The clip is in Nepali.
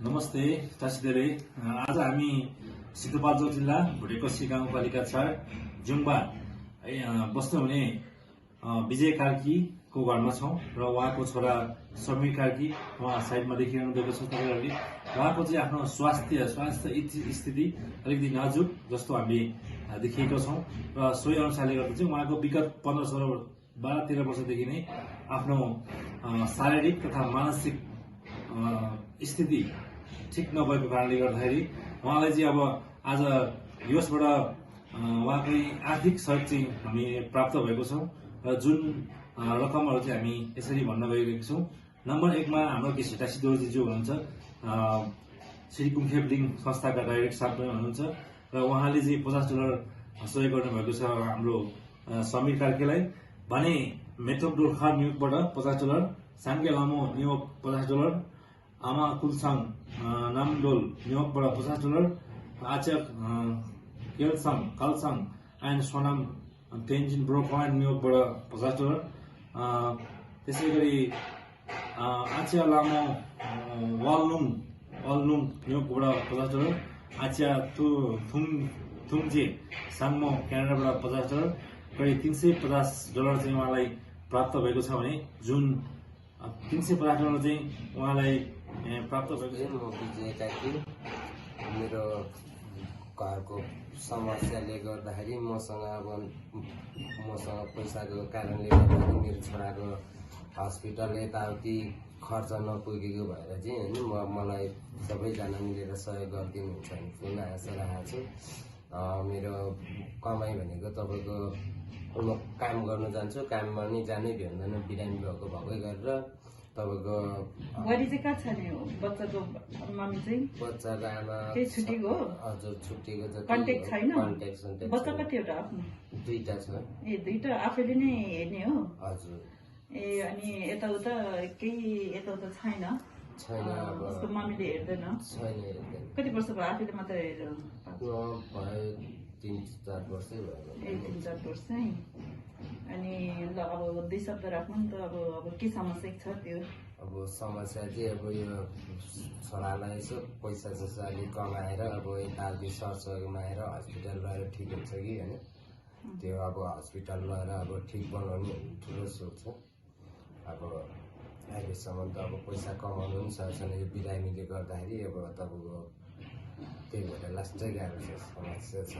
नमस्ते चासिदेले आज हामी सिन्धुपाल्चोक जिल्ला भुटेकोशी गाउँपालिका 4 जुम्बा बस्नुहुने विजय कार्कीको घरमा छौं र उहाँको छोरा समीर कार्की उहाँ साइडमा देखिरहनु भएको छ तपाईहरुले। उहाँको चाहिँ आफ्नो स्वास्थ्य स्थिति अलिकति नाजुक जस्तो हामीले देखिएको छौं र सोही अनुसारले गर्दा चाहिँ उहाँको विगत 12-13 वर्षदेखि नै आफ्नो शारीरिक तथा मानसिक स्थिति ठिक नभएको कारणले गर्दाखेरि उहाँलाई चाहिँ अब आज यसबाट उहाँकै आर्थिक सहयोग चाहिँ हामी प्राप्त भएको छौं र जुन रकमहरु चाहिँ हामी यसरी भन्न गइरहेका छौं। नम्बर 1 मा हाम्रो केसी टासीदोर्जीज्यू हुनुहुन्छ, श्री कुङखेपलिङ संस्थाका डाइरेक्टर साहब पनि हुनुहुन्छ र उहाँले चाहिँ $50 सहयोग गर्नुभएको छ हाम्रो समीर कार्कीलाई भने मेथोक डोर्खा नियोगबाट $50, साङ्गे लामो नियोग $50, आमा कुलसाङ नामडोल नियोगबाट $50, आचार्य केलसाङ कालसाङ एन्ड सोनाम तेन्जिन ब्रोकवान नियोगबाट $50, त्यसैगरी आचार्य लामो वालनुङ नियोगबाट $50, आचार्य थुङजे साङ्मो क्यानाडाबाट $50, करिब $350 चाहिँ उहाँलाई प्राप्त भएको छ भने जुन $350 चाहिँ उहाँलाई प्राप्त भएको छ। म विजय कार्की मेरो घरको समस्याले गर्दाखेरि मसँग पैसाको कारणले गर्दाखेरि मेरो छोराको हस्पिटल यताउति खर्च नपुगेको भएर चाहिँ होइन मलाई सबैजना मिलेर सहयोग गरिदिनुहुन्छ भने पुन आशा राखेको छु। मेरो कमाइ भनेको तपाईँको म काम गर्न जान्छु, काममा नि जानै भ्याउँदैन, बिरामी भएकै गरेर तपाईको बुहारी चाहिँ कहाँ छ नि बच्चाको मम्मी चाहिँ बच्चाको आमा त्यही छुट्टीको हो। हजुर छुट्टीको जति कन्ट्याक्ट छैन। कन्ट्याक्ट बच्चा कतिवटा आफ्नो? 2टा छ। ए 2टा आफैले नै हेर्ने हो? हजुर। ए अनि यताउता केही यताउता छैन? छैन, अब उसको मम्मीले हेर्दैन? छैन, हेर्दैन। कति वर्ष भयो आफैले मात्र हेरेर? भयो 3-4 वर्षै भयो। ए 3-4 वर्ष है। अनि ल अब 2 शब्द राख्नु नि त अब के समस्या छ त्यो? अब समस्या चाहिँ अब यो छोरालाई यसो पैसा जस्तो अलि कमाएर अब यताउति सरसहयोगमा आएर हस्पिटल लगेर ठिक हुन्छ कि होइन, त्यो अब हस्पिटल लगेर अब ठिक बनाउने ठुलो सोच छ। अब अहिलेसम्म त अब पैसा कमाउनु पनि सक्छ छैन, यो बिरामीले गर्दाखेरि अब तपाईँको त्यही भएर लास्टै गाह्रो छ, समस्या छ।